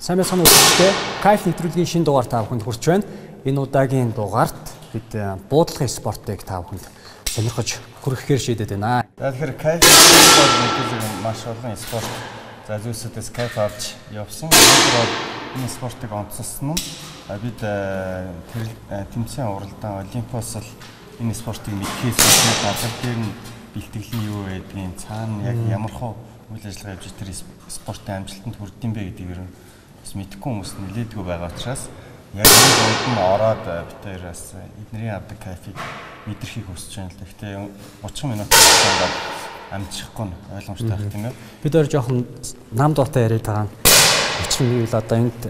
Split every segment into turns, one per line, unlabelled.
Сайн байцгаана уу үзэгчдээ. Кайф нэвтрүүлгийн шинэ дугаар та бүхэнд хүрч байна. Энэ удаагийн дугаарт бид буудлагын спортыг та бүхэнд сонирхож хүргэхээр шийдээд байна.
За тэгэхээр кайф бол мэдээж маш олон спорт за зүйлсүүдээс кайф авч явсан. Өнөөдөр бол энэ спортыг онцлсон нь бид тэмцээн уралдаан Олимпиос л энэ спортыг мэдхээс илүү газар дээр нь бэлтгэл нь юу байдгийг цаана яг ямар хөө үйл ажиллагаа явж тэр спортын амжилтанд хүрдэм бэ гэдгийг ер нь бас мэдэхгүй хүмүүс нэлээдгүй байгаа учраас яг энэ дунд нь ороод бид хоёр бас эднэрийн авдаг кайфыг мэдрэхийг хүсэж байна л да. Гэхдээ 30 минут хугацаанд амжихгүй нь ойлгомжтой байх тийм ээ.
Бид хоёр жоохон нам дуутай яриад байгаа нь учир нь юу одоо энд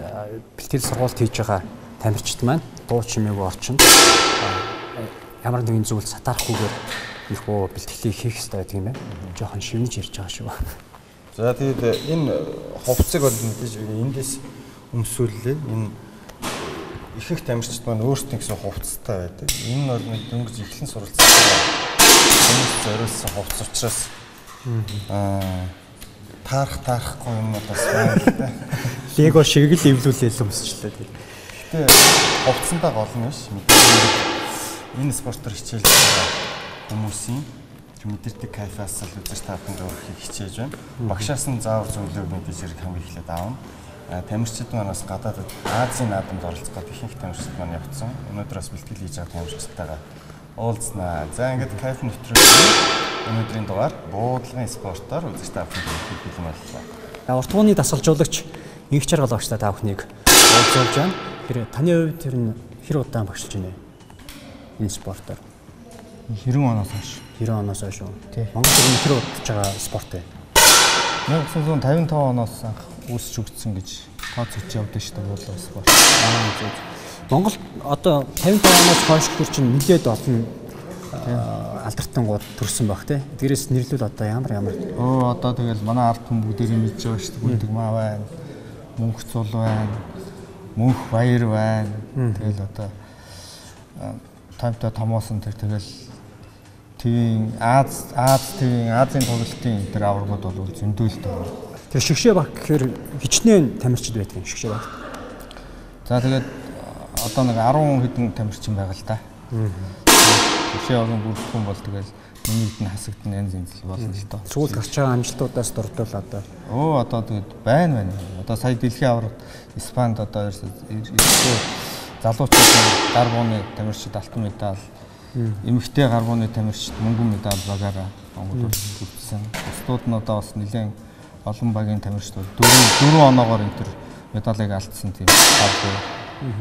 бэлтгэл сургуульд хийж байгаа тамирчид маань дуу чимээгүй орчинд ямар нэгэн зүйл сатаарахгүйгээр их уу бэлтгэлийг хийх ёстой гэдэг юм байна. Жоохон шивнэж ярьж байгаа шүү.
За тэгээд энэ хувцсыг бол мэдээж эндээс өмсүүллээ. Энэ ихэнх тамирчид маань өөрсдийн гэсэн хувцастай байдаг. Энэ нь бол дөнгөж эхлэн суралцсан хүмүүс зориулсан хувцас учраас таарахгүй юмнууд бас байна л да.
Лего шиг л эвлүүлээл өмсчлээ.
Гэтэ хувцсандаа гол нь биш. Мэдээж энэ спортоор хичээлж байгаа хүмүүсийн мэдэрдэг кайфаас л үзэж та бүхэнд өргөхийг хичээж байна. Багшаас нь заавар зөвлөгөөг мэдээж хэрэг хамгийн эхлээд аавна. Тамирчид маань бас гадаадд Азийн наадамд оролцох гэдэг ихэнх тамирчид маань явцсан. Өнөөдөр бас бэлтгэл хийж байгаа тамирчдтайгаа уулзнаа. За ингээд кайф нэвтрүүлгийн өнөөдрийн дугаар буудлагын спортоор үзэж та бүхэнд өргөхийг бэлэн боллоо.
Урт бууны дасгалжуулагч Инх Жаргал багштай та бүхнийг уулзуулж байна. Тэгэхээр таны хувьд тэр нь хэр удаан багшилж байна вэ? Энэ спортоор
90 оноос хойш.
90 оноос хойш үү? Монгол ер нь хэр удаж байгаа спорт вэ?
1955 оноос анх үүсч өгдсөн гэж тооцогч явдаг шүү дээ буудлага спорт.
Монгол одоо 55 оноос хойш гэхэр чинь нэлээд олон алдартангууд төрсэн баг тий. Дээрээс нэрлүүл одоо ямар ямар.
Одоо тэгэл манай ард түмэн бүгдээрээ мэдж байгаа шүү дээ. Гүндэг маа байна, мөнх цул байна, мөнх баяр байна. Тэгэл одоо томтой томоосон тэр тэгэл твийн Аз твийн Азийн тоглолтын тэр аваргууд бол зөндөлтэй.
Тэр шигшээ баг гэхээр хичнээн тамирчид байдаг юм шигшээ багт.
За тэгээд одоо нэг 10 хэдэн тамирчин байгаа л да. Шигшээ багийн бүрдэх хүн бол тэгэл нэмэгдэн хасагдана янз янз л болно л доо.
Сүүлд гарч байгаа амжилтуудаас дурдвал одоо.
Одоо тэгээд байна. Одоо сая дэлхийн аваргад Испанд одоо ерөөсөө залуучуудын гар бууны тамирчид алтан медаль, эмэгтэй гар бууны тамирчид мөнгөн медаль багаараа Монгол улсад хүртсэн. Бусдууд нь одоо бас нэлээд олон багийн тамирчид бол 4 оноогоор энэ төр медалийг алдсан тийм баг бай.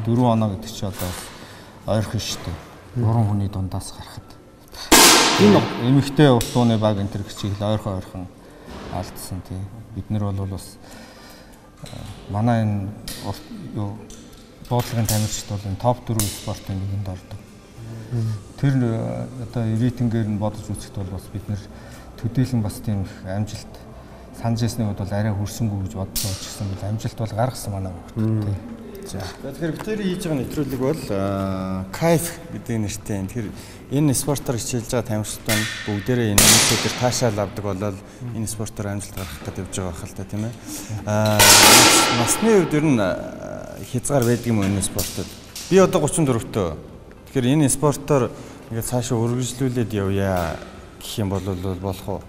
4 оноо гэдэг чинь одоо ойрхон шүү дээ. 3 хүний дундаас гарахад. Энэ эмэгтэй урт бууны баг энэ төр хичээл ойрхон алдсан тийм. Бид нар бол бас манай энэ юу буудлагын тамирчид бол энэ топ 4 спортын нэгэнд ордог. Тэр одоо рейтингээр нь бодож үзэхэд бол бас бид нэр төдийлөн бас тийм их амжилт санаж ирсний хувьд бол арай хүрсэнгүй гэж бодож байгаа ч гэсэн бол амжилт бол гаргасан манай хүүхдүүд тий.
За тэгэхээр битэрийн хийж байгаа нэвтрүүлэг бол кайф гэдэг нэртэй. Тэгэхээр энэ спортоор хичээлж байгаа тамирчид маань бүгдээрээ энэ өнөөдөр таашаал авдаг болол энэ спортоор амжилт гаргах гэдэг явж байгаа байх л та тийм ээ. Насны хувьд ер нь хязгаар байдаг юм энэ спортод. Би одоо 34-төө. Тэгэхээр энэ спортоор ингээд цаашаа үргэлжлүүлээд явъя гэх юм бол болох уу?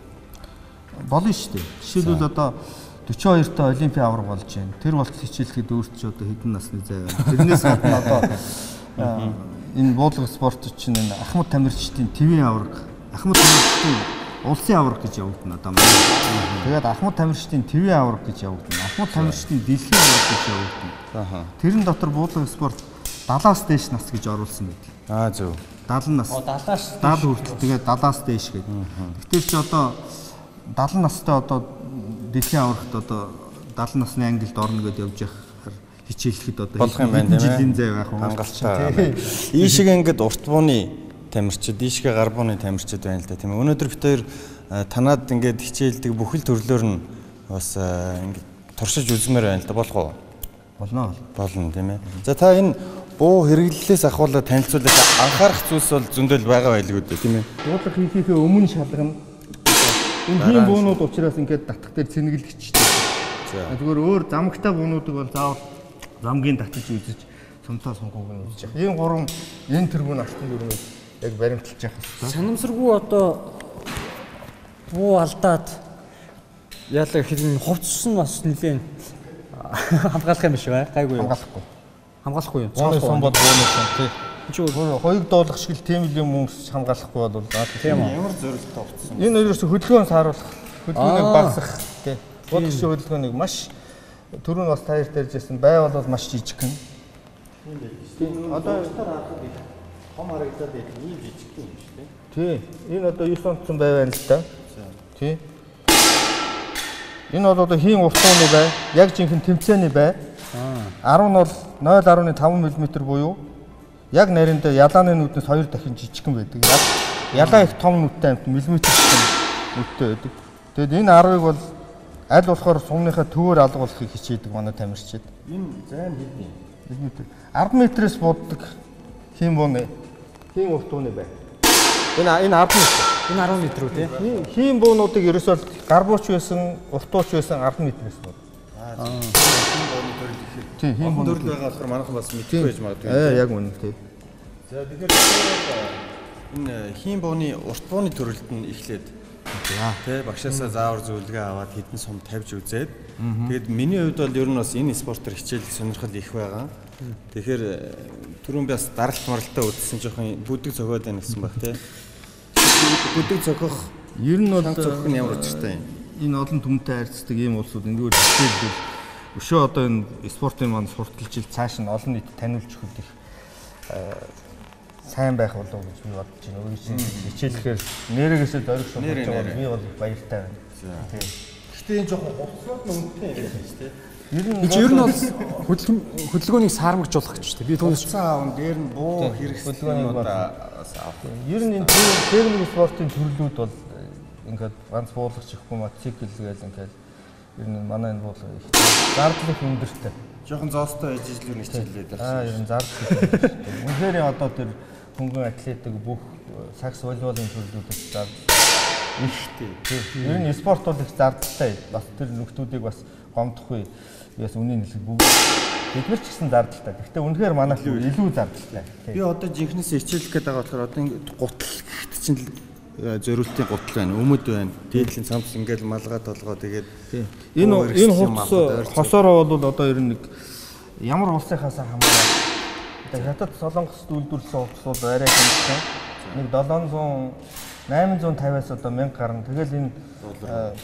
Болно шүү дээ. Жишээлбэл одоо 42-тоо олимпийн аварга болж байна. Тэр болтол хичээлэхэд өөрт чи одоо хэдэн насны зай байна. Тэрнээс гадна одоо энэ буудлага спорт чинь энэ ахмад тамирчдын твийн аварга, ахмад тамирчдын улсын аварга гэж явагдана одоо манай. Тэгээд ахмад тамирчдын твийн аварга гэж явагдана. Ахмад тамирчдын дэлхийн аварга гэж явагдана. Тэрэн дотор буудлага спорт 70-аас дээш нас гэж оруулсан байдаг.
Аа зөв.
70 нас.
70-аас
70 хүртэл тэгээд 70-аас дээш гэдэг. Тэгэхээр чи одоо 70 настай одоо дэлхийн аваргад одоо 70 насны ангилд орно гэдээ явж явахаар хичээлэхэд одоо
болох юм байна тийм ээ.
Жилийн зай байх уу?
Хангалттай. Ийшээ ингээд урт бууны тамирчид, ийшээ гар бууны тамирчид байна л да тийм ээ. Өнөөдөр бид хоёр танаад ингээд хичээлдэг бүхэл төрлөөр нь бас ингээд туршиж үзмээр байна л да болох уу?
Болно.
Болно тийм ээ. За та энэ буу хэрэглэлээс ахуулаад танилцуулаад анхаарах зүйлс бол зөндөл байгаа байлгүй дээ тийм ээ.
Буудлага хийхийнхээ өмнө шалгана. Энэ тийм буунууд учраас ингээд татах дээр цэнгэлэгчтэй. Зүгээр өөр замгтай буунуудыг бол заавал замгийн татаж үзэж сумтаа сунгууг нь үзэж явах. Энэ гурван энэ тэргүүн алтан дүрмийг яг баримталж явах хэрэгтэй.
Санамсаргүй одоо буу алдаад яалаа гэхэд энэ хувцс нь бас нэлээд хамгаалах юм биш үү? Гайгүй юу?
Хамгаалахгүй.
Хамгаалахгүй юу?
Бууны сум бол бууны сум тий.
Чи
Хоёуг дуулах шиг л тийм л юм хүмүүс хамгаалахгүй бол
тийм үү?
Ямар зорилттой хувцсан?
Энэ ерөөсө хөдөлгөөн сааруулах, хөдөлгөөнийг багасгах тий. Буудагч хөдөлгөөнийг маш түрүүн бас таяр дэржсэн бай бол маш жижигхэн.
Одоо харахад их том харагдаад байдаг ийм жижиг юм биш үү?
Тий. Энэ одоо 9 онцсон бай байна л да. Тий. Энэ бол одоо хийн уртууны бай, яг жинхэнэ тэмцээний бай. 10 бол 0.5 мм буюу яг нарийнда ялааны нүднээс 2 дахин жижигхэн байдаг. Ялаа их том нүдтэй амт миллиметр нүдтэй байдаг. Тэгэд энэ 10-ыг бол аль болохоор сумныхаа төвөөр алгуулахыг хичээдэг манай тамирчид.
Энэ зайн хэд юм?
Миллиметр. 10 метрээс буддаг хийн бууны хийн уртууны бай. Энэ 10 метр.
Энэ 10 метр үү тий?
Хийн буунуудыг ерөөсөө гарбууч байсан, уртууч байсан 10 метрээс бод.
Хийн бууны төрөл ихээр.
Тий, хийн бууны
төрөл байгаа болохоор манайхан бас мэдэхгүй байж магадгүй.
Яг үнэн тий.
За тэгэхээр энэ хийн бууны урт бууны төрөлд нь эхлээд тий багшаасаа заавар зөвлөгөө аваад хэдэн сум тавьж үзээд тэгээд миний хувьд бол ер нь бас энэ спортоор хичээл сонирхол их байгаа. Тэгэхээр түрүүн би бас даралт маралтаа үзсэн жоохон бүдэг цохиод байна гэсэн баг тий. Бүдэг цохих
ер нь бол
цохих нь ямар учиртай юм?
Энэ олон түмтэй харьцдаг ийм улсууд энэгээр хичээлдэл өшөө одоо энэ спортын маань сурталчил цааш нь олон нийтэд таниулж өгөх их сайн байх болов гэж би бодож байна. Өөрийн чинь хичээлэхээр нэрээгээсээ зориг шугаж байгаа би бол их баяртай байна.
Гэхдээ энэ жоохон хувцлууд нь үнэтэй юм байна шүү дээ.
Ер нь бол хөдөлгөөнийг саармагжуулах гэж шүү дээ. Би түүнээс
хувцас аавн дээр нь буу хэрэгслийн бас авах.
Ер нь энэ техник спортын төрлүүд бол ингээд ганц буулагч ихгүй мотоцикл гээл ингээд ер нь манай энэ буулга их зардал их өндөртэй.
Жохон зоостой байж ижил ер нь хичээлээд
байна. Ер нь зардал их өндөртэй. Үнэхээр одоо тэр хөнгөн атлетик бүх сакс волейболын төрлүүдэд зардал
ихтэй.
Ер нь спорт бол их зардалтай. Бас тэр нөхдүүдийг бас гомдохгүй. Бас үнийн хэлэх бүгд бид нар ч гэсэн зардалтай. Гэхдээ үнэхээр манайх илүү зардалтай.
Би одоо жинхнээсээ хичээлэх гээд байгаа болохоор одоо ингэ гутал гэхэд чинь зориултын гутал байна, өмд байна. Дээдлийн цамц ингээл малгай толгой тэгээд
энэ хувцас хосоороо бол одоо ер нь нэг ямар улсынхаас хамаарат одоо Хятад, Солонгост үйлдвэрлэсэн хувцас бол арай хямдхан. Нэг 700 850-аас одоо 1000 гарна. Тэгэл энэ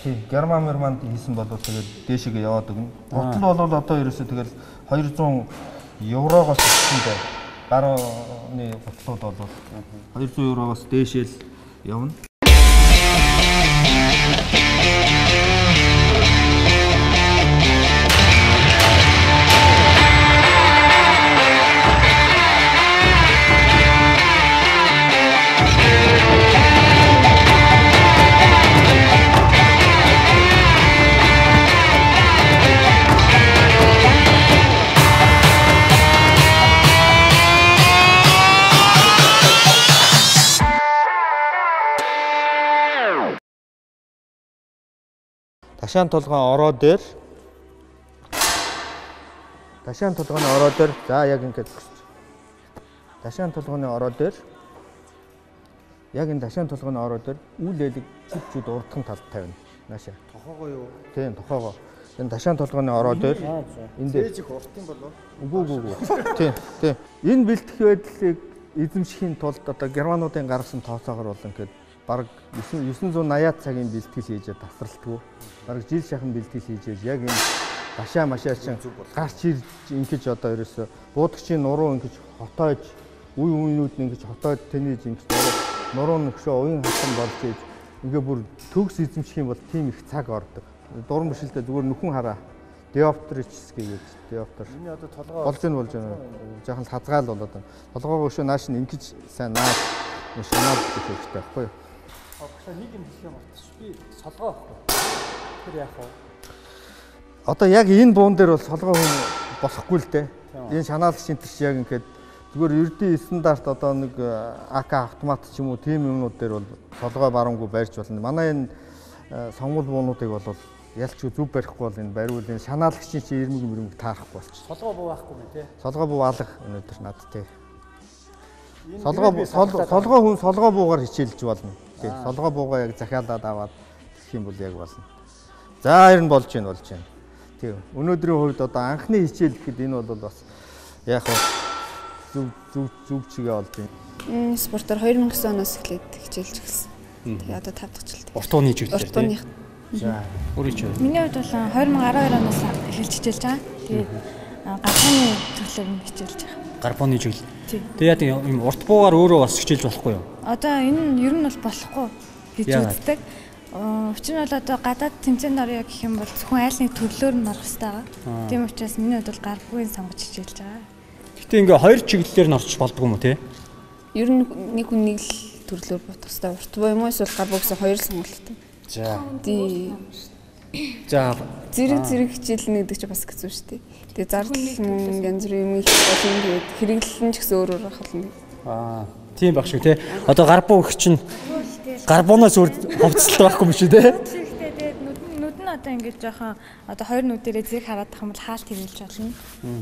тий Герман Германд хийсэн бол тэгэл дээшээгээ яваад өгнө. Гутал бол одоо ерөөсөө тэгэл 200 еврогоос өсөндөө гарууны гутлууд бол 200 еврогоос дээшээл явна. Ташаан толгойн ороо дээр ташаан толгойн ороо дээр за яг ингэж зогсож. Ташаан толгойн ороо дээр яг энэ ташаан толгойн ороо дээр үл элэг чиг чүд урдхан талд тавина. Наашаа.
Тохоогоо юу?
Тийм, тохоогоо. Энэ ташаан толгойн ороо дээр энэ дээр
их урт юм болов?
Үгүй. Тийм, тийм. Энэ бэлтгэх байдлыг эзэмшихийн тулд одоо германуудын гаргасан тооцоогоор бол ингээд бараг 980 цагийн бэлтгэл хийж тасралтгүй. Бараг жил шахан бэлтгэл хийж яг энэ гашаа машаа чинь гарч ирж ингэж одоо ерөөсө буудагчийн нуруу ингэж хотоож үе үеүд нь ингэж хотоож тэнийж ингэж нуруу нөхшөө уян хатан болж ийж ингээ бүр төгс эзэмших юм бол тийм их цаг ордог. Дуран бишэлдэ зүгээр нөхөн хараа. Диоптричс гэж диоптер.
Миний одоо толгой
болж байна. Жаахан хазгаал болоод байна. Толгоогоо өшөө нааш нь ингэж сайн нааш шанаал гэх хэрэгтэй байхгүй юу?
Багшаа нэг юм хэлэх юм мартчих. Би солгоо байхгүй. Тэр яах вэ?
Одоо яг энэ буун дээр бол солгоо хүн болохгүй л дээ. Энэ шанаалагч энэ төр чи яг ингээд зүгээр ердийн стандарт одоо нэг АК автомат ч юм уу тийм юмнууд дээр бол солгой баруунгүй байрч болно. Манай энэ сонгуул буунуудыг бол ялч зөв барихгүй бол энэ бариул энэ шанаалагчийн чи ирмэг мөрмөг таарахгүй болчих.
Солгоо буу байхгүй мэн тий.
Солгоо буу алга өнөөдөр над тий. Солгоо хүн солгоо буугаар хичээлж болно. Тий. Солгоо буугаа яг захиалаад аваад гэх юм бол яг болно. За ер нь болж байна болж байна. Тий. Өнөөдрийн хувьд одоо анхны хичээл гэхэд энэ бол бас яг зөв чигээ олж байна.
Энэ спортоор 2009 оноос эхлээд хичээлж эхэлсэн. Тэгээ одоо 5 дахь жилд.
Урт ууны чиглэлээр тий. За өөрийн чинь.
Миний хувьд бол 2012 оноос эхэлж хичээлж байгаа. Тэгээд гарбууны төрлөөр нь хичээлж байгаа.
Гарбууны чиглэл. Тэгээд яа тийм юм урт буугаар өөрөө бас хичээлж болохгүй юу?
Одоо энэ нь ер нь бол болохгүй гэж үздэг. Учир нь бол одоо гадаад тэмцээнд орё гэх юм бол зөвхөн айл нэг төрлөөр нь орох хэрэгтэй байгаа. Тийм учраас миний хувьд бол гарбуугийн сонгож хичээлж байгаа.
Гэтэ ингээ хоёр чиглэлээр нь орчих болдгоо юм уу те?
Ер нь нэг хүн нэг л төрлөөр бодох хэрэгтэй. Урт буу юм уу эсвэл гарбуу гэсэн хоёр л сонголттой.
За.
Тий.
За
зэрэг хичээлнэ гэдэг чинь бас хэцүү шүү дээ. Тэгээ зардал янз бүрийн юм их болно. Тэгээд хэрэглэл нь ч гэсэн өөр өөр байх болно.
Аа, тийм баг шүү те. Одоо гарбуу гэх чинь гарбуунаас өөр хувцалт байхгүй юм шүү те.
Тэгэхдээ тэгээд нүд нь одоо ингэж жоохон одоо хоёр нүдэрээ зэрэг хараад тах юм бол хаалт хэрэглэж болно.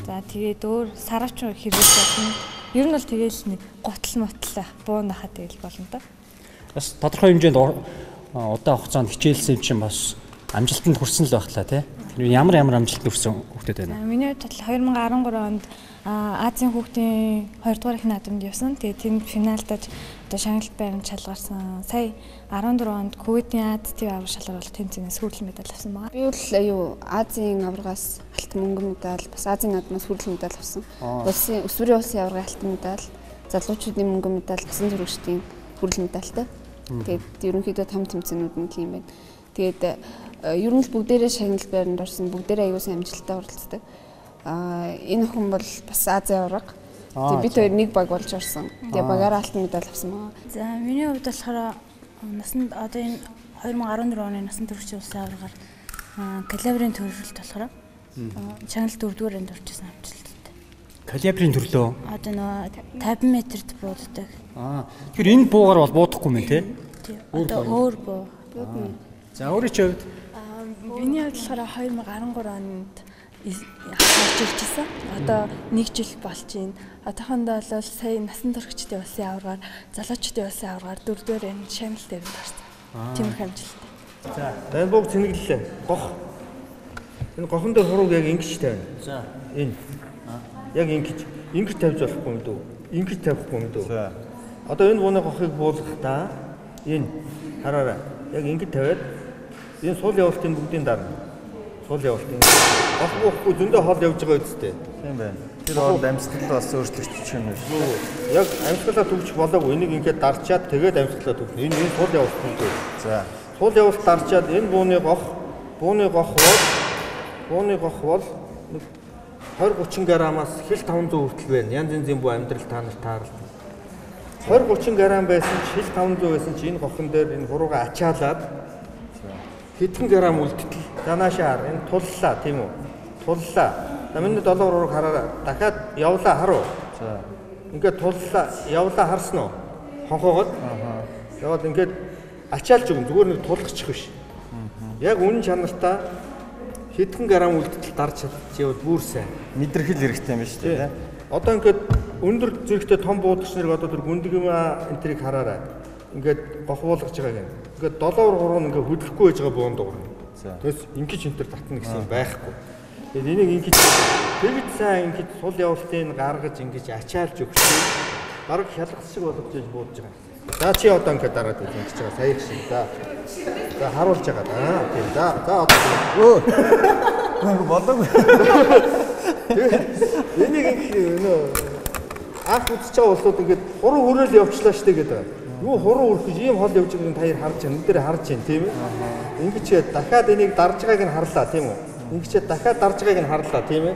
За тэгээд өөр саравч хэрэглэж болно. Ер нь бол тэгээл нэг гутал мутал буунахаа тэгэл болно доо.
Бас тодорхой хэмжээнд удаан хугацаанд хичээлсэн юм чинь бас амжилтанд хүрсэн л байх таа тий. Тэр ямар амжилтанд хүрсэн хүүхдүүд байна?
Миний хувьд 2013 онд Азийн хүүхдийн 2 дугаар их наадамд явсан. Тэгээд тэнд финалдаж одоо шагналт байранд шалгарсан. Сая 14 онд Кувейтийн Аз төв авраг шалгаар бол тэмцээнээс хүрэлэн медаль авсан байгаа.
Би бол Азийн аваргаас алтан мөнгөн медаль, бас Азийн наадмаас хүрэлэн медаль авсан. Улсын өсвөрийн улсын аваргын алтан медаль, залуучуудын мөнгөн медаль, насан туршидын хүрэлэн медальтай. Тэгээд ерөнхийдөө том тэмцээнүүд нь тийм байна. Тэгээд ер нь л бүгдээрээ шагнал байранд орсон, бүгдээрээ аягүй сайн амжилттай оролцдог. Энэ охин бол бас Азийн аварга. Тэгээд бид хоёр нэг баг болж орсон. Тэгээд багаараа алтан медаль авсан байгаа.
За миний хувьд болохоор насан одоо энэ 2014 оны насан туршийн улсын аваргаар калибрын төрөлд болохоор шагнал 4-р энд орчихсон амжилттай.
Калибрын төрлөө.
Одоо нөгөө 50 метрт бууддаг.
Тэгэхээр энэ буугаар бол буудахгүй мэн тий?
Одоо өөр буу.
За өөрийн чинь хувьд
миний хувьд болохоор 2013 онд харж ирчихсэн. Одоо нэг жил болж байна. Одоохондоо бол сая насан туршидын улсын аваргаар, залуучдын улсын аваргаар 4-р энэ шагнал дээр нь орсон. Тиймэрхүү амжилттай.
За,
энэ бууг цэнэглэлээ. Гох. Энэ гохон дээр хурууг яг ингэж тавина.
За.
Энэ. Яг ингэж. Ингэж тавьж болохгүй юм дүү. Ингэж тавихгүй юм дүү.
За.
Одоо энэ бууны гохыг буулгахдаа энэ хараарай. Яг ингэж тавиад энэ сул явуултын бүгдийн дарна. Сул явуултын. Гох буухгүй зөндөө хол явж байгаа үсттэй.
Тийм байна. Тэр хооронд амьсгал бас өөрчлөгдөж юм шүү.
Яг амьсгалаа төгжих болоогүй. Энийг ингээд дарчаад тэгээд амьсгалаа төгснө. Энэ сул явуулт гэдэг.
За.
Сул явуулт дарчаад энэ бууны гох бол нэг 20 30 грамаас хил 500 хүртэл байна. Янз янзын буу амьдрал та нар таарална. 20 30 грам байсан ч хил 500 байсан ч энэ гохон дээр энэ хурууга ачаалаад хэдхэн грам үлдтэл за наашаа хар энэ туллаа тийм үү? Туллаа. За миний 7 хурууг хараараа дахиад явлаа харуу.
За.
Ингээд туллаа явлаа харсан уу? Хонхоогоод. Яваад ингээд ачаалж өгнө. Зүгээр нэг тулгачих биш. Яг үнэн чанартаа хэдхэн грам үлдтэл дарж чадчихвал бүр сайн.
Мэдрэхэл хэрэгтэй юм биш үү те?
Одоо ингээд өндөр зэрэгтэй том буудагч нарыг одоо тэр гүндэг юм энэ тэрийг хараарай. Ингээд гох буулгаж байгааг нь. Ингээд 7-3 нь ингээд хөдлөхгүй байж байгаа буун дуурна. Тэгээс ингэж энэ төр татна гэсэн юм байхгүй. Тэгээд энийг ингэж тэгж сайн ингэж сул явуултыг гаргаж ингэж ачаалж өгч бараг хялгас шиг болгож иж буудаж байгаа. За чи одоо ингээд дараад ингэж байгаа сая шиг. За. За харуулж байгаа да. Тийм. За за одоо.
Өө. Болоогүй.
Энийг ингэ нөө анх үзэж байгаа улсууд ингээд хуруу хүрээл явчлаа штэ гэдэг. Юу хуруу хүрэх гэж ийм хол явж байгааг нь та хоёр харж байна. Нүд дээр харж байна тийм ээ. Ингэж дахиад энийг дарж байгааг нь харлаа тийм үү? Ингэж дахиад дарж байгааг нь харлаа тийм ээ.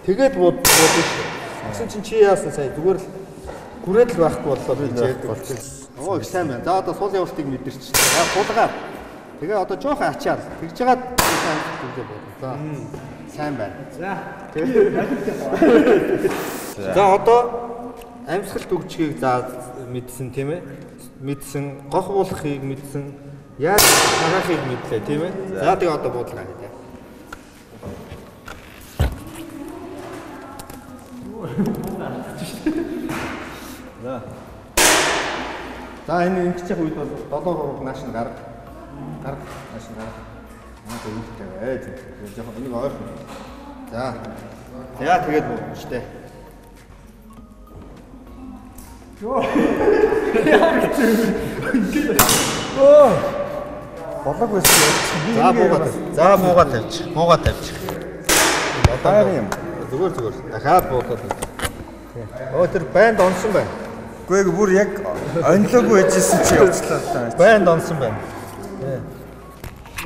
Тэгээд буудсан шүү. Тэгсэн чинь чи яасан сая зүгээр л гүрээд л байхгүй боллоо гэж ярьдаг болчихсон. Оо их сайн байна. За одоо сул явуултыг мэдэрч. За сулгаад. Тэгээ одоо жоохон ачаал. Тэгж жагаад сайн зүгээ бод. За. Сайн байна.
За.
За одоо амьсгал төгжихийг за мэдсэн тийм ээ. Мэдсэн, гох буулгахыг мэдсэн, Яаж хараахыг мэдлээ, тийм ээ? За тэгээ одоо буудлага харъя. За. За энэ ингэж явах үед бол 7 3 нааш нь гарга. Гарга нааш нь гарга. Аа зөвхөн тавиа. Жоохон энийг ойрхон. За. За тэгээд бууна штэ.
Йоо. Яа гэж. Оо. Болог байсан юм.
За буугаад. За буугаад тавьчих. Буугаад тавьчих.
Одоо юм.
Зүгээр зүгээр. Дахиад буугаад. Оо тэр банд онсон байна.
Үгүй ээ бүр яг онлоогүй байжсэн чи явчлаа л та.
Банд онсон байна. Тий.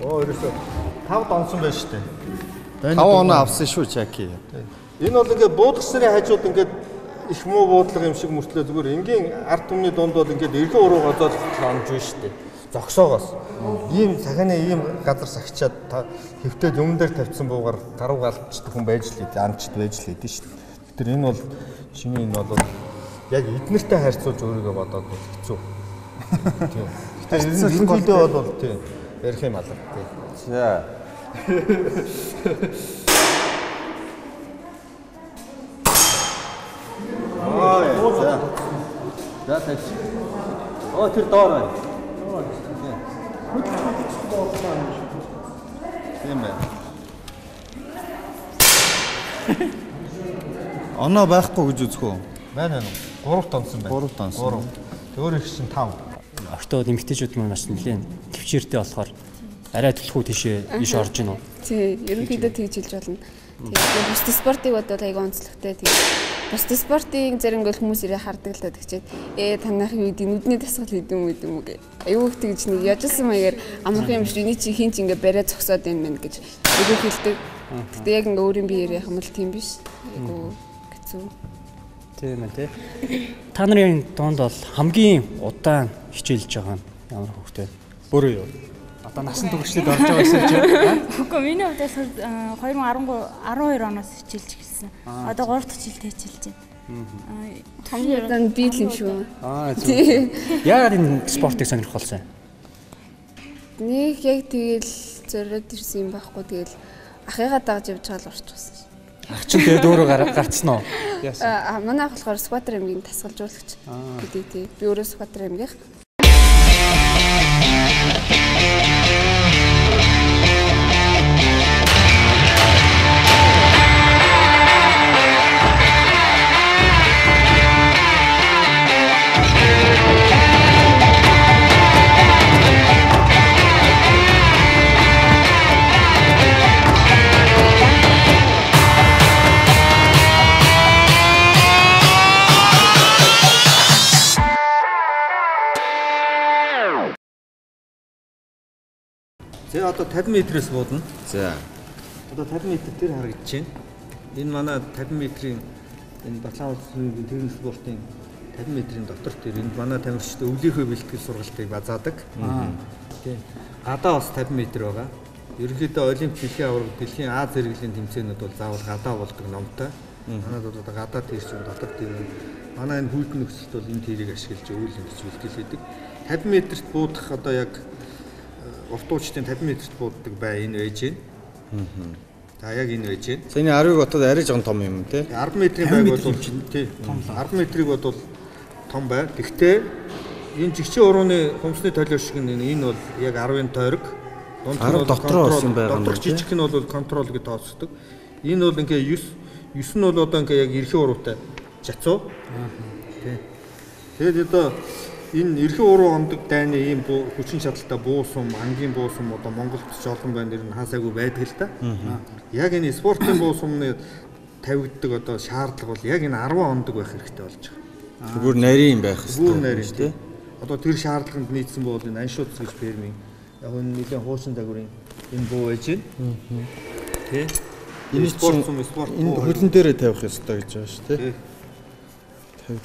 Оо ерөөсөө 5 донсон байна шүү дээ.
5 оноо авсан шүү Чаки.
Энэ бол ингээд буудагч нарын хажууд ингээд их муу буудлага юм шиг мөртлөө зүгээр энгийн ард түмний дунд бол ингээд эргэн уруу гадаад онж байна шүү дээ. Зогсоогоос. Ийм сахины ийм газар сахичаад хэвтээд юм дээр тавьсан буугаар гаруй галчдаг хүн байж л идэв, амчд байж л идэв шүү дээ. Тэгэхээр энэ бол чиний энэ бол яг эднэртэй харьцуулж өөрийгөө бодоод бол хэцүү. Тийм. Гэтэ ерөнхийдөө бол тийм ярих юм алга. Тийм.
За.
Аа за. За тавьчих. Оо тэр доор байна.
Тийм байна. Оноо байхгүй гэж үзэх үү?
Байна байна. 3 тонсон байна.
3 тонсон.
3. Өөр их чинь 5.
Ортод эмэгтэйчүүд маань бас нэлээд төвчээртэй болохоор арай түлхүү тийшээ иш орж гин үү?
Тий, ерөнхийдөө тэгж хэлж болно. Тэгээд бусд спортыг бодвол айгүй онцлогтой. Тэгээд бусд спортын зэрэг ингээл хүмүүс ирээ хардаг л та тэгчээд танах юу гэдэг нүдний дасгал хийдэм үү гэдэг юм уу гэ. Айгүй их тэгж нэг яжсан маягаар амархан юм шиг эний чи хин ч ингээ бариа зогсоод байна мэн гэж айгүй хэлдэг. Гэтэ яг ингээ өөрийн биеэр яах юм бол тийм биш. Айгүй хэцүү.
Тийм ээ тий. Та нарын дунд бол хамгийн удаан хичээлж байгаа нь ямар хүүхдээ?
Өөрөө юу?
Одоо насан туршид орж байгаа гэсэн чинь.
Үгүй миний хувьд 2013 12 оноос хичээлж эхэлсэн. Одоо 3 дахь жилд хичээлж байна.
Хамгийн удаан би л юм шүү.
Аа зөв. Яагаад энэ спортыг сонирхолсон юм?
Нэг яг тэгэл зориод ирсэн юм байхгүй тэгэл ахыгаа дагаж явж байгаа л орчихсон.
Ах чинь тэгээд өөрөө гарцсан уу?
Яасан? Аа манай ах болохоор Сүхбаатар аймгийн тасгалжуулагч гэдэг тий. Би өөрөө Сүхбаатар аймгийнх.
За одоо 50 метрээс буудна.
За.
Одоо 50 метр тэр харагдаж байна. Энэ манай 50 метрийн энэ Батлан улсын тэрэгэн спортын 50 метрийн дотор тэр энэ манай тамирчид өвлийнхөө бэлтгэл сургалтыг базаадаг. Тийм. Гадаа бас 50 метр байгаа. Ерөнхийдөө олимп дэлхийн аварга, дэлхийн А зэрэглэлийн тэмцээнүүд бол заавал гадаа болдог номтой. Манайд бол одоо гадаа тийш чинь дотор тэр. Манай энэ хүйтэн нөхцөлд бол энэ тэрийг ашиглаж өвөл ингэж бэлтгэл хийдэг. 50 метрт буудах одоо яг уртуучдын 50 метрт бууддаг бай энэ байж байна. За яг энэ байж байна.
За энэ 10-ыг бодоход арай жоохон том юм тий.
10 метрийн байг бол тий. 10 метрийг бодвол том бай. Гэхдээ энэ жигчийн урууны хумсны толиор шиг энэ бол яг 10-ын тойрог.
Дунд нь дотроо юм байгаа юм.
Доторх жижиг нь бол контрол гэж тооцдог. Энэ бол ингээ 9 9 нь бол одоо ингээ яг эрхийн уруутай жацуу. Тий. Тэгээд одоо энэ эрхийн уруу ондог дайны ийм хүчин чадалтай буусум, ангийн буусум одоо Монголд ч олон байна, нэр нь хаасаагүй байдаг л та. Яг энэ спортын буусумны тавигддаг одоо шаардлага бол яг энэ 10 ондог байх хэрэгтэй болж байгаа.
Бүр нарийн юм байх хэрэгтэй.
Бүр нарийн тий. Одоо тэр шаардлаганд нийцсэн бол энэ аншууц гэж фирмийн яг энэ нэлийн хуучин загварын энэ буу байж байна. Тий.
Энэ
спорт сум спорт
энэ хөлн дээрээ тавих ёстой гэж байгаа шүү дээ.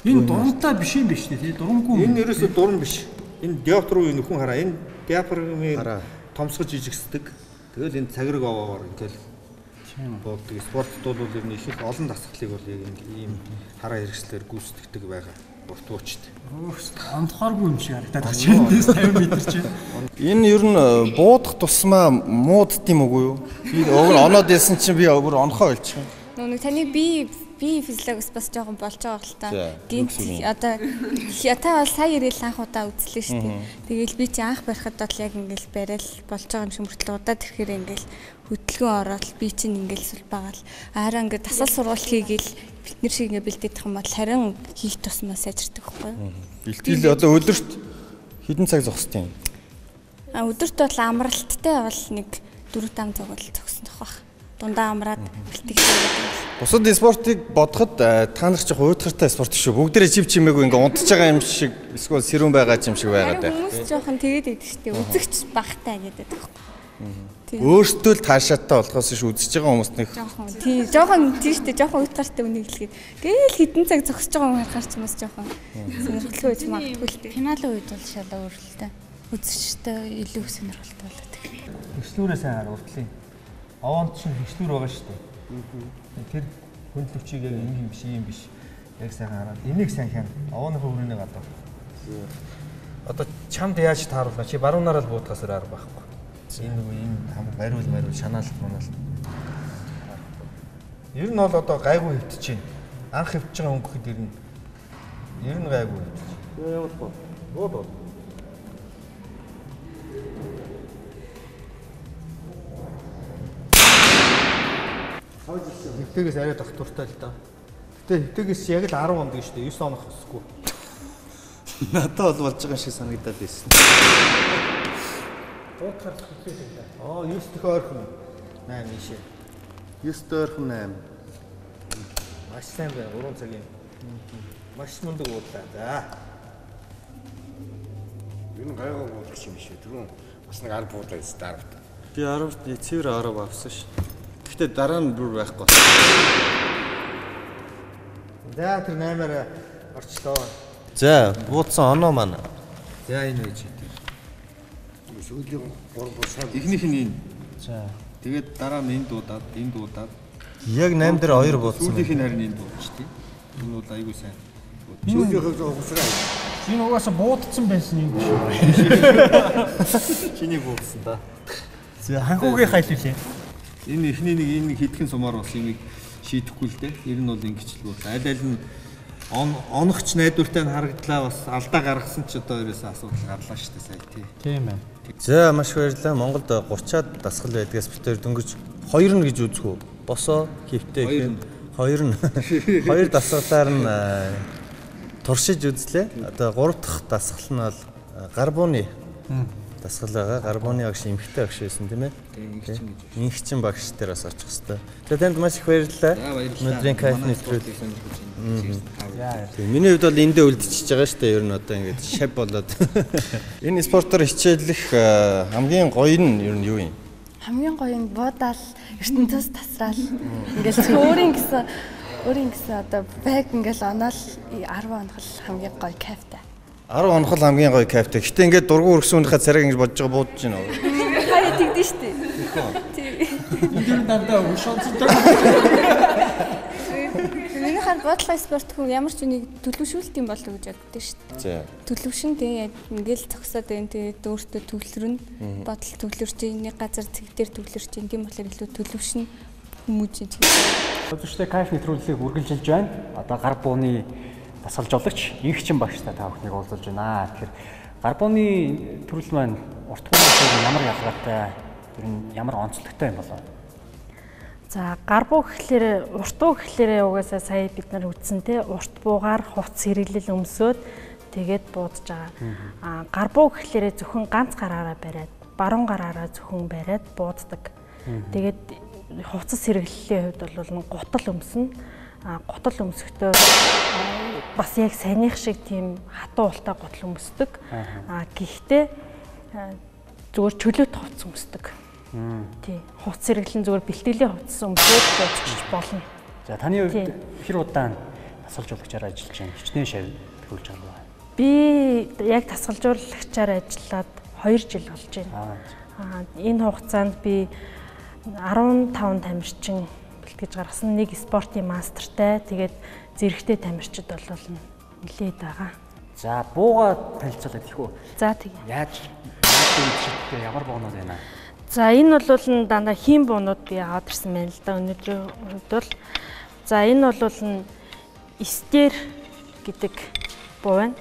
Энэ дурамтай биш юм биш тий, дурамгүй.
Энэ ерөөсөө дуран биш. Энэ диоптр руу нөхөн хараа. Энэ диафрагмын томсгож жижигсдэг. Тэгэл энэ цаграг овоогоор ингээл бууддаг. Спортод бол ер нь их олон дасгалыг бол яг ийм хараа хэрэгслээр гүйцэтгэдэг байгаа. Урт буучд.
Онцгойгүй юм шиг харагдаад байна. Эндээс 50 м чинь.
Энэ ер нь буудах тусмаа муудд юм уу юу? Би уг нь оноод байсан чинь би өөр онохоо болчих юм.
Нүг таны би физиологос бас жоохон болж байгаа л та. Гинт одоо та бол сая ирээл анх удаа үзлээ шүү дээ. Тэгээл би чи анх барихад бол яг ингээл барайл болж байгаа юм шиг мөртлөө удаад ирэхээр ингээл хөдөлгөөн ороод би чинь ингээл сулбагаал. Хараа ингээд дасгал сургалт хийгээл бид нар шиг ингээд бэлдэх юм бол харин хийх тусмаа сайжирдаг байхгүй юу?
Бэлтгэл одоо өдөрт хэдэн цаг зогсдог юм?
А өдөрт бол амралттай бол нэг 4-5 цаг бол зогснох байх. Дундаа амраад бэлтгэж байгаа.
Бусад спортыг бодоход та нар ч уйдгартай спорт шүү. Бүгдээрээ чив чимээгүй ингээ унтж байгаа юм шиг эсвэл сэрүүн байгаа юм шиг байгаад байна.
Хүмүүс жоохон тэгээд идэв шүү дээ. Үзэгч багтай гэдэг байхгүй.
Өөртөө л таашаатай болохоос ш үзэж байгаа хүмүүст нэг
жоохон тий жоохон тий шүү дээ. Жоохон уйдгартай үнийг хэлгээд гээл хитэн цаг зогсож байгаа хүн харахаар ч юм уус жоохон сонирхолтой байж магадгүй л дээ.
Финалийн үед бол шал өөр л дээ. Үзэгчтэй илүү сонирхолтой болоод их.
Хөслүүрээ сайн хар уртлын. Овоонд чинь хөслүүр байгаа шүү дээ. Тэр хөндлөвчийг яг энэ юм биш, ийм биш. Яг сайхан хараад энийг сайн хяна. Овооныхоо хүрээний гадаа. Одоо чамд яаж тааруулна? Чи баруунаараа л буудахаас өөр арга байхгүй. Энэ нөгөө энэ хам бариул мариул шанаалт манаалт. Ер нь бол одоо гайгүй хөвтөж байна. Анх хөвтөж байгаа хүн гэхэд ер нь гайгүй хөвтөж. Явуулах. Бууд. Хэвтээгээс арай тогтвортой л доо. Гэтэ хэвтээгээс яг л 10 онд гэж шүү дээ. 9 онох хэсгүй.
Надад бол болж байгаа шиг санагдаад байсан.
Буудахаар хэвтэй л да. Аа 9 дэх ойрхон 8 ийшээ.
9 дэх ойрхон 8.
Маш сайн байна 3 цагийн. Маш мундаг буудлаа. За.
Энэ гайгүй буудах юм биш үү? Түрүүн бас нэг 10 буудлаа гэсэн 10-т.
Би 10-т цэвэр 10 авсан ш. Гэхдээ дараа нь бүр байхгүй.
За тэр 8-аар орчлоо.
За буудсан оноо маань.
За энэ байж идэв.
Сүүлийн 3 буусан.
Эхнийх нь энэ.
За.
Тэгээд дараа нь энэ дуудаад, энэ дуудаад.
Яг 8 дээр 2 буудсан.
Сүүлийнх нь харин энэ дуудчихтий. Энэ бол айгүй сайн.
Сүүлийнхээ угсраа.
Энэ угаасаа буудсан байсан юм биш үү?
Чиний буудсан да.
За ханхуугийн хайл үлээ.
Энэ эхний нэг энэ хэдхэн сумаар бас юмыг шийдэхгүй л дээ. Ер нь бол ингэж л буудлаа. Аль аль нь оногч найдвартай нь харагдлаа, бас алдаа гаргасан ч одоо ерөөсөө асуудал гарлаа шүү дээ сая тий.
Тийм ээ.
За маш их баярлалаа. Монголд 30-аад дасгал байдгаас бид хоёр дөнгөж 2 нь гэж үзэх үү? Босоо хэвтэй гэхээр 2 нь. 2 дасгалаар нь туршиж үзлээ. Одоо 3 дахь дасгал нь бол гар бууны дасгал байгаа. Гар бууны багш эмхтэй багш байсан тийм ээ. Инхчин багш дээр бас очих хэвээр. За танд маш их баярлалаа. Өнөөдрийн кайф нэвтрүүлгийг
сонирхож байна.
Тийм миний хувьд бол эндээ үлдчихэж байгаа шүү дээ. Ер нь одоо ингэж шав болоод. Энэ спортоор хичээлэх хамгийн гоё нь ер нь юу юм?
Хамгийн гоё нь буудаал ертөнцөөс тасраал ингээл өөрийн гэсэн одоо байг ингээл оноол 10 онохол хамгийн гоё кайфтай.
10 онохол хамгийн гоё кайфтай. Гэтэ ингээд дургу өргсөн хүнийхээ царайг ингэж бодож байгаа буудаж байна уу?
Хаяа тэгдэж штэ. Тийм.
Энэ дэр дандаа өш онцтой.
Миний хар бодлого спорт хүн ямар ч үнийг төлөвшүүлт юм болов гэж боддоо штэ.
За.
Төлөвшин тэгээ ингээл зогсоод байна. Тэгээд өөртөө төвлөрнө. Бодол төвлөрч, нэг газар цэг дээр төвлөрч, тийм болохоор илүү төлөвшин хүмүүжин ч гэдэг.
Өдөртөө кайф нэвтрүүлгийг үргэлжилж байна. Одоо гар бууны дасгалжуулагч Инхчин багштай та бүхнийг уулзуулж байна. Тэгэхээр гар бууны төрөл маань урт бууны ямар ялгаатай, ер нь ямар онцлогтой юм болов?
За гар буу гэхлээр урт буу гэхлээрээ угаасаа сая бид нар үзсэн те урт буугаар хувцас хэрэглэл өмсөөд тэгээд буудаж байгаа. А гар буу гэхлээрээ зөвхөн ганц гараараа бариад, баруун гараараа зөвхөн бариад бууддаг. Тэгээд хувцас хэрэглэлийн хувьд бол гутал өмснө. А гутал өмсөхдөө бас яг саяных шиг тийм хатуу ултай гутал өмсдөг. А гэхдээ зүгээр чөлөөт хувцас өмсдөг. Тий. Хувцас хэрэглэн зүгээр бэлтгэлийн хувцас өмсөөд бууцчих болно.
За таны хувьд хэр удаан дасгалжуулагчаар ажиллаж байна? Хичнээн шав төхүүлж байгаа юм.
Би яг дасгалжуулагчаар ажиллаад 2 жил болж байна. Энэ хугацаанд би 15 тамирчин бэлтгэж гаргасан. Нэг спортын мастертай, тэгээд зэрэгтэй тамирчид бол нилээд байгаа.
За бууга танилцуулаад их үү.
За тэгээ.
Яаж яаж ямар буунууд байна?
За энэ бол нь дандаа хийм буунууд би аваад ирсэн байна л да өнөөдрийн хувьд бол. За энэ бол нь Эстер гэдэг буу байна.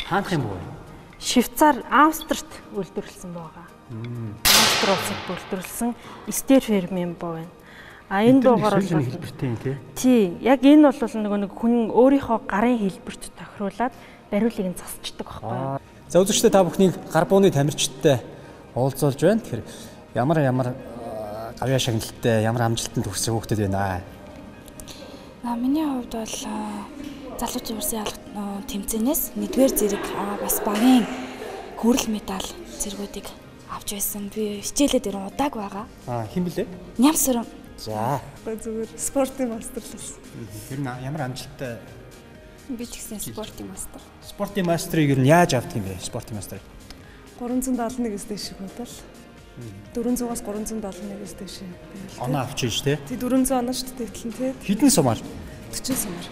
Хаанах юм буу вэ?
Швейцар, Австрт үйлдвэрлэсэн байгаа. Австри улсад үйлдвэрлэсэн Эстер фирмийн буу байна. А энэ буугаар бол
хэлбэртэй юм тий.
Тий, яг энэ бол нөгөө нэг хүн өөрийнхөө гарын хэлбэрт тохируулаад бариулыг нь засчдаг байхгүй юу?
За үзэгчдээ та бүхнийг гар бууны тамирчидтай уулзуулж байна. Тэгэхээр ямар гавьяа шагналтай, ямар амжилтанд хүрсэн хүүхдүүд байна аа?
Миний хувьд бол залуучын улсын алга тэмцээнээс 1-р зэрэг бас багийн хүрэл медаль зэргүүдийг авч байсан. Би хичээлээ дээр удааг байгаа.
Аа, хэн блэ?
Нямсран.
За.
Зүгээр спортын мастер л болсон.
Тэр нь ямар амжилттай?
Би ч гэсэн спортын мастер.
Спортын мастрыг ер нь яаж авдаг юм бэ? Спортын мастрыг
371-ээс дээш бодвол 400-аас 371-ээс дээш.
Оноо авчиж тий.
Тий 400 оноо шүү дээ тэтлэн тий.
Хэдэн сумаар?
40 сумаар.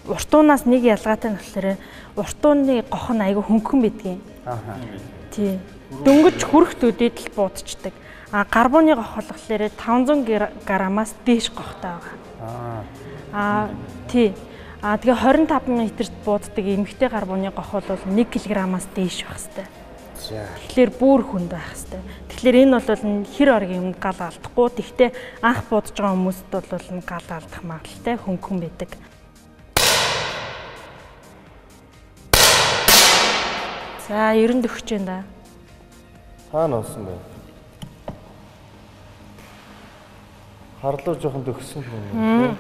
Уртуунаас нэг ялгаатай нь болохоор уртууны гох нь айгүй хөнгөн байдгийн.
Аа.
Тий. Дөнгөж хүрэх төдөд л буудчихдаг. А карбоны гох болохоор 500 граммаас дээш гохтой байгаа. Аа. Тий. А тэгээ 25 метрт бууддаг эмэгтэй карбоны гох бол 1 кг-аас дээш байх хэвээр.
За.
Тэгэхээр бүр хүнд байх хэвээр. Тэгэхээр энэ бол хэр оргийн юмд гал алдахгүй. Тэгтээ анх буудаж байгаа хүмүүст бол гал алдах магадлалтай хөнгөн байдаг. За 90 дөхөж байна да.
Хаана унсан бэ? Харлуу жоохон дөхсөн юм.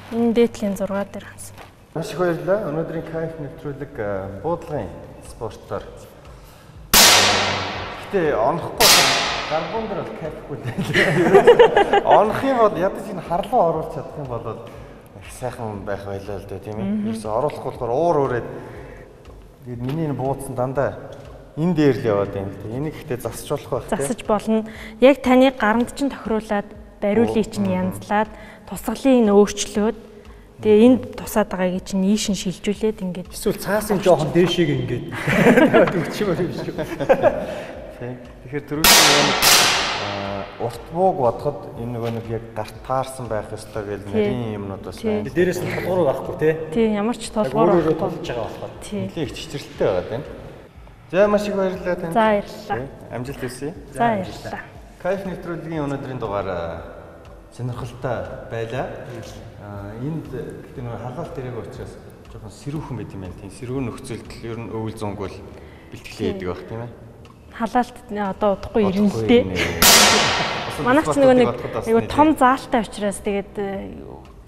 Энэ дээдлийн 6 дээр хансан.
Маш их баярлалаа. Өнөөдрийн кайф нэвтрүүлэг буудлын спортоор. Гэтэ онохгүй гарбун дээр бол кайфгүй дээ. Онох юм бол ядаж энэ харлуу оруулах чадах юм бол их сайхан байх байлаа л дээ тийм ээ. Ерөөсө оруулахгүй болохоор уур үрээд тэгээд миний энэ буудсан дандаа энэ дээр л яваад байна л дээ. Энийг гэхдээ засч болох байх тийм.
Засаж болно. Яг таны гаранд чинь тохируулаад бариулыг чинь янзлаад тусгалыг нь өөрчлөөд тэгээ энд тусаад байгааг чинь ийшин шилжүүлээд ингээд
эсвэл цаасын жоохон дээшийг ингээд тавиад өгчмөр юм шиг.
Тийм. Тэгэхээр түрүүний нэг урт бууг бодоход энэ нөгөө нэг яг гарт таарсан байх ёстой гэж нарийн юмнууд бас байна.
Дээрээс нь тулгуур байхгүй тий.
Тийм, ямар ч тулгуур
байхгүй тулж байгаа болохоор.
Нэлээд их чичрэлттэй байгаа тийм. За маш их баярлалаа танд.
За баярлалаа.
Амжилт хүсье.
За баярлалаа.
Кайф нэвтрүүлгийн өнөөдрийн дугаар сонирхолтой байлаа. Энд гэхдээ нөгөө халаалт ирээгүй учраас жоохон сэрүүхэн байт юм байна. Тийм сэрүүн нөхцөлд ер нь өвөл зунгуул бэлтгэлээ хийдэг байх тийм ээ.
Халаалт одоо удахгүй ирнэ л дээ. Манайх ч нөгөө нэг айгу том заалтай учраас тэгээд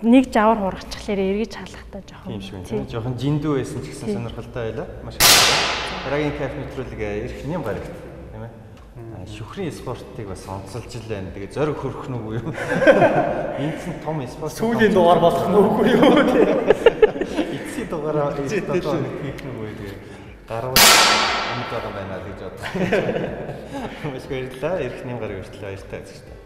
нэг жавар хургачихлаар эргэж халахтаа жоохон
тийм шиг байна. Жоохон жиндүү байсан ч гэсэн сонирхолтой байлаа. Маш их баярлалаа. Дараагийн кайф нэвтрүүлэг ирэх нэм гарагт тийм ээ. Шүхрийн спортыг бас онцолж л байна. Тэгээ зориг хөрөх нь үгүй юу? Энд чинь том спорт
сүүлийн дугаар болох нь үгүй юу?
Эцсийн дугаараа хийх нь үгүй тэгээ гарвал өмнөд байгаа байна л гэж бодлоо. Маш баярлалаа. Ирэх нэм гараг хүртэл баяртай үзэгчтэй.